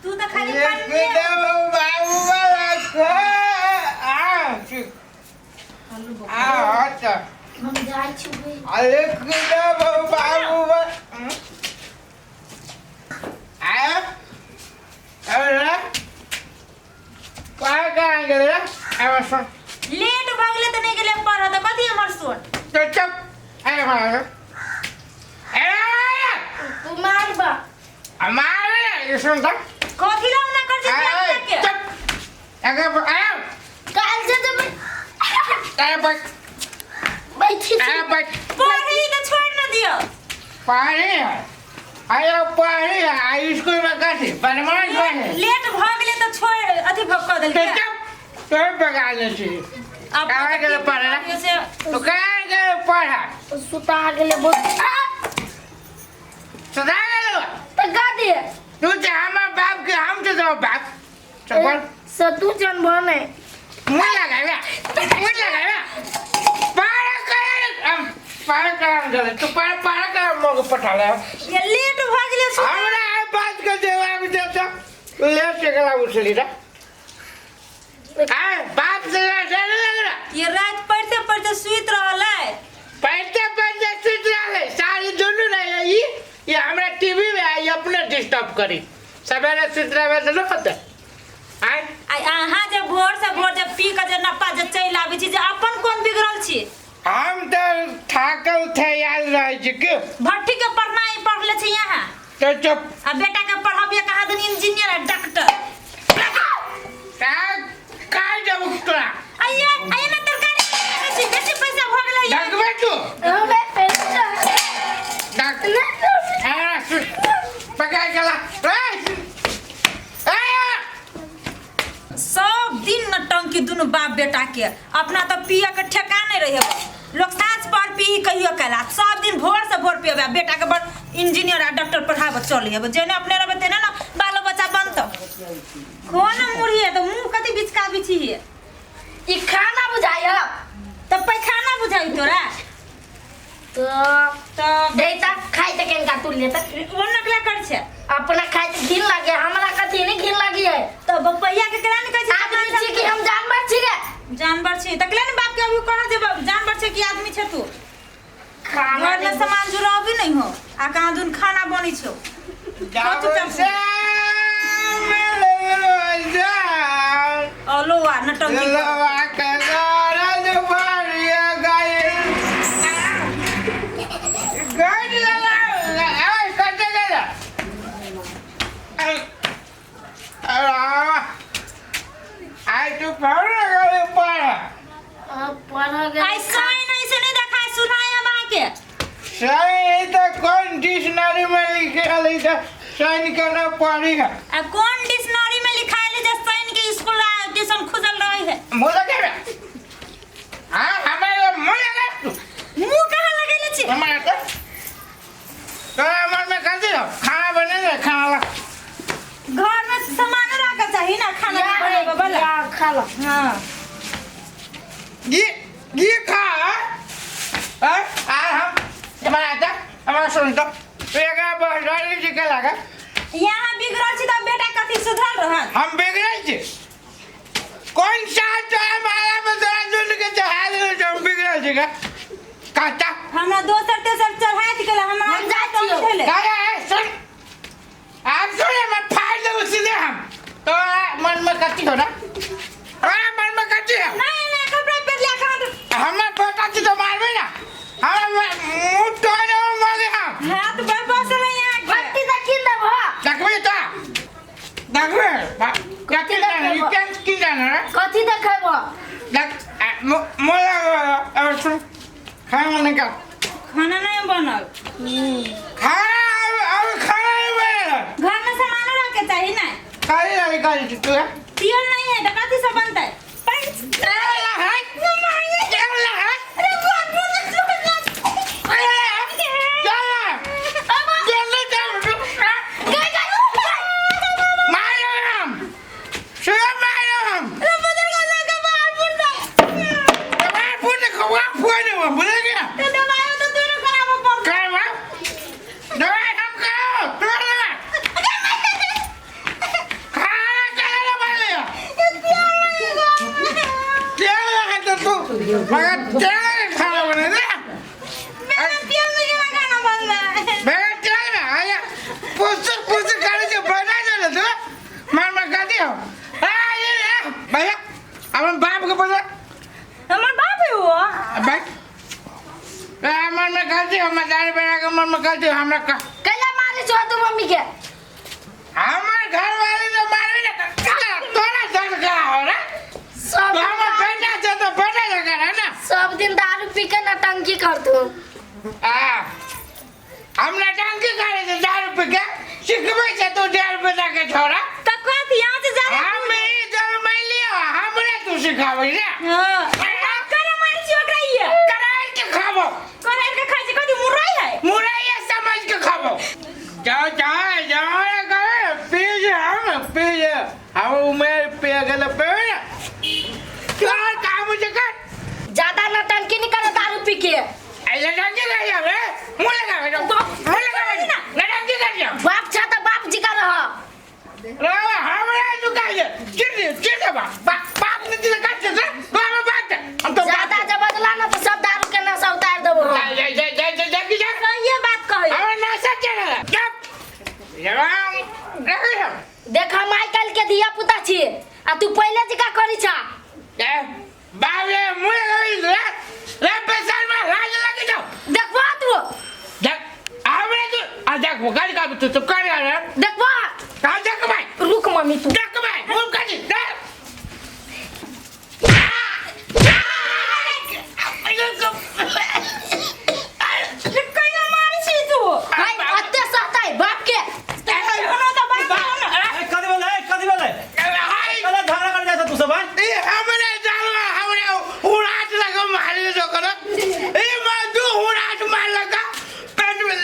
तू तो खाली पन्ने एकदम बाबू वाला खा आ ठीक आ अच्छा हम जाइ छी भाई। अरे एकदम बाबू वाला आ अरे कहाँ कहाँ गेलै रे आब सुन लेट भऽ गेलै तऽ नहि गेलै पढ़ऽ तऽ कथी हमर सोन तो चुप अरे मार अरे तू मारबा मार ये सुन तो कथी ला ओना कर अरे छै चुप अगर अरे काल से तो अरे बच बैठी छी। अरे बच पढ़ी तऽ छोड़ि न दियौ पानी है अरे पानी है आ स्कूल में कैसे बदमाश है लेट भऽ गेलै तऽ छोड़ि अथी भऽ कऽ तो देलकै चुप तो बगा ले छी आब कहाँ गेलै पढ़ै ला? से तो कहाँ गेलै पढ़ा सुता गेलै बहुत सदा गेलो तऽ गा दे तू तो हमार बाप के हम तो तो बाप तो बोल से तू जनबो नहीं मुँह लगाएगा मुँह लगाएगा पारा कर हम पारा कर गेलै तू पारा पारा कर मोग पठा ले ये लेट भऽ गेलै सुतै। हमरा आइ बात के जवाब दे तो लेट से गला उछली रे आय बाप से डर लग रहा ये रात पढ़ते पढ़ते सुति रहल है पढ़ते पढ़ते सुति रहले सारी दुनू रहे ई ये हमरा टीवी में आई अपने डिस्टर्ब करी सवेरे सुति रहबे तऽ नहि होतै आय आ अहाँ जे भोर से भोर जे पी के जे नप्पा जे चलि आबै छी जे अपन कोन बिगड़ल छी हम तऽ थाकल थैयाल रहै छी की भट्टी के पढ़नाइ पढ़ले छी यहाँ तो चुप आ बेटा के पढ़बिए कहाँ दिन इंजीनियर आ डॉक्टर का काय जब तोरा आइए आइए ना तरकारी बेसी बेसी पैसा भऽ गेलै ये। डकबे तू हमे पैसा डक आ सुन पकड़ गला ए ए सब दिन नटंकी दुनू बाप बेटा के अपना तो पिए के ठेकाने रहे लोग साँझ पर पी कहियो कला सब दिन भोर से भोर पियबे बेटा के बड़ इंजीनियर आ डॉक्टर पढ़ाबे चल हेबे जेने अपने रहबे तेने ना बालो बच्चा बनतो कोन मुरही है तो मुंह कथी बिचका बिची है ई खाना बुझाय तो पैखाना बुझाई तोरा तो तो देता खाइ त केनका तू लेता वो नकला कर छे अपना खाइ त घिन लागे हमरा कथी नहीं घिन लागी है तो बपैया के केना नहीं कहै छै आदमी छी कि हम जानवर छी गे जानवर छी तकले ने बाप के अभी कह जे जानवर छै कि आदमी छै तू खाना घर में सामान जुड़ाव भी नहीं हो आ कहाँ दुन खाना बनी छो जाओ से अलोआ नटंकी लवा के गरज भरिया गइल गइल लगा ए कते गेल आई तू पढ़ गए पढ़ पढ़ गए आई साइन ऐसे नहीं देखा सुनाए हम आके साइन तो कौन डिक्शनरी में लिखे है तो साइन करना पड़ेगा आ कौन डिक्शनरी में लिखायल जे साइन के स्कूल आ ट्यूशन खुजल रहे है मुँह लगे हाँ हमारे मुँह लगे मुंह कहाँ लगेले छी हमारे तो तो मन में कर दियो खाना बने दे खाना ला घर में सामान रखे चाही ना खाना के बनेबे वाला या खा लो हाँ ये ये खा हाँ आ हम हमारा आता हमारा सुन तो तो ये का बहरानी जी के लगा यहाँ बिगड़ल छी तऽ बेटा कथी सुधरल रहत हम बिगड़े छी कौन सा तो हमारा में तोरा सुन के चढ़ा दे जो हम बिगड़े छी का काटा हमरा दोसर तेसर चढ़ाइत गेल हमरा हम जाइ छियौ। भेलै। अरे ए, सुन आप सुन मैं फाड़ दूँ सीधे हम तो मन में कच्ची हो ना तोरा मन में कच्ची है नहीं नहीं कपड़ा पहिर लिया कहाँ हमार बेटा की तो मारबे ना हमार मुंह तोड़ देबो मारे हम हाथ बस नहीं यहाँ के बत्ती त किन देबो देखबे तो देखबे कथी जाना you can की जाना रे कथी देखेबो देख मोला सुन खाना नहीं का खाना नहीं बनल खाना अब खाना नहीं बनल घर में सामान रखे चाहिए ना काली लाली काली तू है तेल नहीं है तो कथी से बनतै मगर तेल खाना बने ना। बिना तेल में केना खाना बनलै? बगैर तेल में आया पुसुर पुसुर करे जो बना जो तो मार मार कर दियो। आ ये ये भैया अपन बाप के बोले। हमर बाप है वो। भाई मन में गलती हम दारू बना के मन में गलती हमरा का। कैला मारे छो तू मम्मी के? हमार घर वाले तो मारे ना तोरा दर्द का हो रे। सब तो हमर बेटा छे तो बेटा जगह है ना। सब दिन दारू पी के नटंकी कर तू। आ हम नटंकी करे छे दारू पी के सिखबै छे तू दारू पी के छोरा। त कथी यहाँ से ज्यादा हम ई जलमै लियो हमरे तू सिखाबै रे। हां करे मारै छी ओकरा ये। करार के खाबो। करार के खाइ छी कथी मुरई है? मुरैया समझ के खाबो। जाओ जाओ जाओ करे पी जे हम पी जे हम उमेर पी गेल पे ना क्या काम जे कर। ज्यादा नटंकी नहीं करे दारू पी के। ऐसे नटंकी कर जा रे मुंह लगावे तो मुंह लगावे ना नटंकी कर जा। बाप छा त बाप जी का रह। रवा हमरा तू काहे चिर चिर बाप बाप ने दिल काट दे बाप बाप हम तो ज्यादा जब बदला ना तो सब दारू के नशा उतार देबो। जा जा जा जा जा जा सही बात कहै। हमरा नशा चढ़ल चुप जवान रख। देख हम आइ काल्हि के धिया पुता छी आ तू पहिले जका करी छा। ए बाप रे मुंह लगावी रे रे पैसा में लाज लगी जाओ। देखबो तू देख हमरा तू आ देख वो गाड़ी का तू तो कर रे। देखबो का देख भाई रुक मम्मी तू देख भाई मुंह काटी देख। कहियो मारै छी तू? भाई अत्ते सहतै बाप के। कोनो तऽ बाप हो ना। ए, कथी भेलै? कथी भेलै? कला झगड़ा कर जाइ छ तू सब हैं? ई हमरे जानवा हमरे हुराट लगा मारे जो कर। ई मार दू हुराट मार लगा पेट में।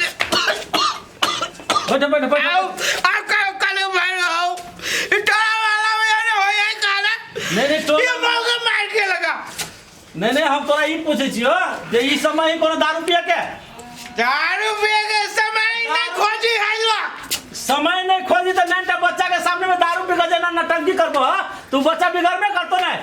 बैठ बैठ बैठ। आओ आओ कल कल मार आओ ई टोला वाला में ने हो जाए काला। नहीं नहीं तो ई मौका मार के लगा। नहीं नहीं हम तोरा ई पूछै छियो जे ई समय ही कोनो दारू पिए के? दारू पिए के समय नहीं खोजी हलवा। समय नहीं खोजी तो नैनटा बच्चा के सामने में दारू पी के जेना नटंकी करबो ह तू बच्चा बिगड़बे करतो नहीं।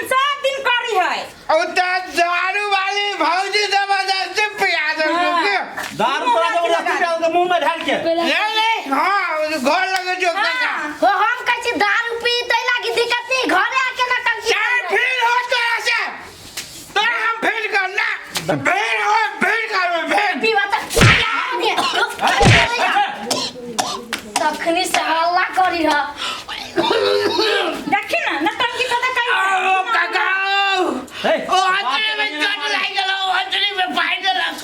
सब दिन करी है। ओ त दारू वाली भौजी जबरदस्ती पिया देलको के। दारू तोरा जबरदस्ती पिया देलको मुंह में ढाल के। नहीं नहीं हां घर लगे जो काका। हो हम कहै छी दारू पी तै लागी दिक्कत नहीं घरे आके नटंकी। चल फिर हो तोरा से तोरा हम फिर करना फिर हो फिर कर फिर पीवा त तखनी से हल्ला करी ह। देखी ना नटंकी कते कही। ओ काका ए ओ हथरी में चोट लागि गेलो हथरी में पाइ देलक।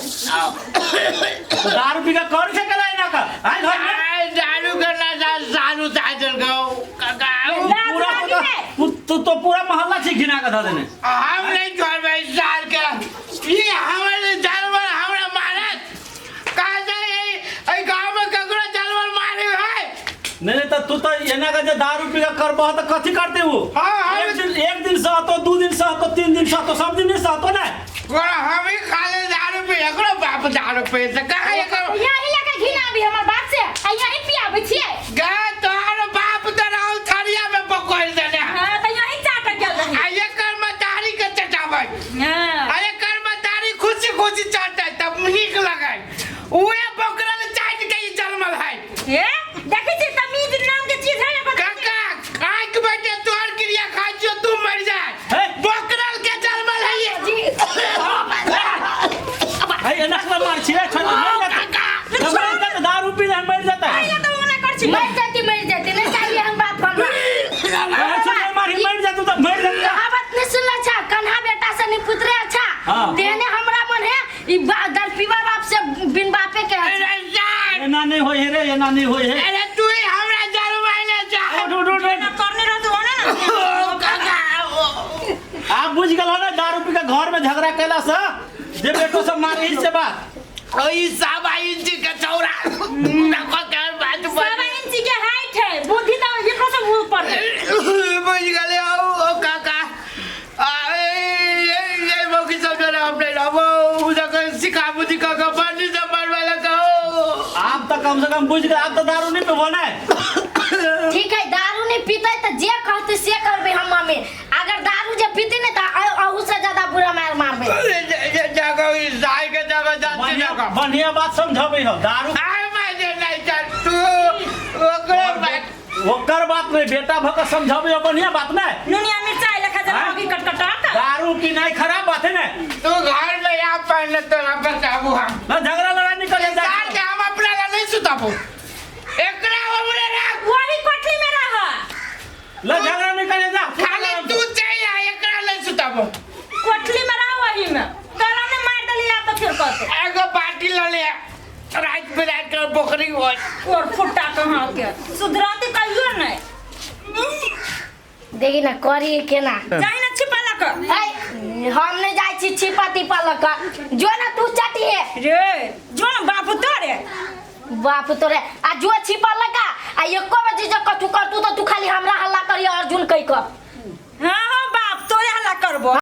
दारू पी के कर सकला ना का आइ घर में आइ दारू के नशा सारू ताजल गौ काका। पूरा तू तो पूरा मोहल्ला छी घिना के धऽ देने। हम नहीं छोड़बै साल के ई हमर जानवर हमरा मारत कहा जाए एहि गाँव में ककरो जानवर मारे है। नहीं नहीं तो तू तो एना के जे दारू पी के करबह त कथी करते हो? हाँ, एक दिन सहतो 2 दिन सहतो 3 दिन सहतो सब दिन नहीं सहतो ना। कोना हम ही खाले दारू पी एकरो बाप दारू पी त कहा एकरो यही लगा घिनाबी हमर बाप से आ यही पियाबै छियै। गा तोहर बाप त रहौ थरिया में पकड़ देने। हां त यही चाट गेल रही। आ एकर मतारी के चटाबै। हां आ एकर मतारी खुशी खुशी चाटै तब नीक लगै। उहे बकरल चाट के ई जन्मल है। ए देखै छी तमीज नाम के चीज है एकर। काका आंख बैठे तोहर क्रिया खाइ छियो तू मर जाए। बकरल के जन्मल है ये। जी है एना के मार छी रे छोड़ मर जाता। मर जाता दारू पी ले मर जाता। पहिले तऽ ओना कर छी। मर जाती नहीं चाहिए हम बाप हमरा। मारी मर जातू तो मर जाता। कहावत नहीं सुनले छा कन्हा बेटा से नहीं पुत्रे अच्छा। हाँ। तेने हमरा मन है ई दर पीवा बाप से बिन बापे के अच्छा। अरे जान एना नहीं होय रे एना नहीं होय है। अरे तू ही हमरा जलवाइले जा। उठ उठ उठ। एना करने रहतौ ओना ना। ओ काका आप बुझ गेल हो ना दारू पी के घर में झगड़ा कैला से जे बेटो सब मारे ही से बात। ओ ई सब इंच के चौरा देखो के बात सवा इंच के हाइट है बुद्धि तऽ एकरो से ऊपर है। बुझ गेले ओ काका आ ए ए मौकी सब जरा हम नहीं रहबो उ जकर सिखाबू दी काका पानी से मरवा लगा आप तो कम से कम बुझ गए आप तो दारू नहीं पीबो ना। ठीक है दारू नहीं पीते तो जे कहते से करबे हम मम्मी। अगर दारू जे पीते नहीं तो अहू से ज्यादा बात समझाबै हो दारू। आय माने नहीं चल तू ओकरे बात। ओकर बात नहीं, बेटा भक समझाबै हो बढ़िया बात नहीं। नुनिया मिर्चाई लेखा जब हाँ? अभी कटकटा दारू की नहीं खराब बात है ना। तू घर में आ पहले तोरा बताबू हम। ना झगड़ा लड़ाई निकल जाए। साल के हम अपना ला नहीं सुताबू, एकरा हमरे राख। वही कोठली में रह। ला झगड़ा निकल जा। खाली तू चाहिए, एकरा नहीं सुताबू। कोठली में रह वही में गला में मार दली आ तो फिर कहते। एगो बाटी ल ले रात में रात के बकरी हो। और फुटा कहाँ के सुधराती कहियो नहीं। देखी ना करी केना। जाहि ना छिपा लक। है हम नहीं जाई छी छिपा तिपा लक, जो ना तू चटी है रे जो ना बापू तोरे। बाप तोरे आ जो छिपा लका आ एको बजे जो कथू करतू तो तू खाली हमरा हल्ला करी अर्जुन कह क।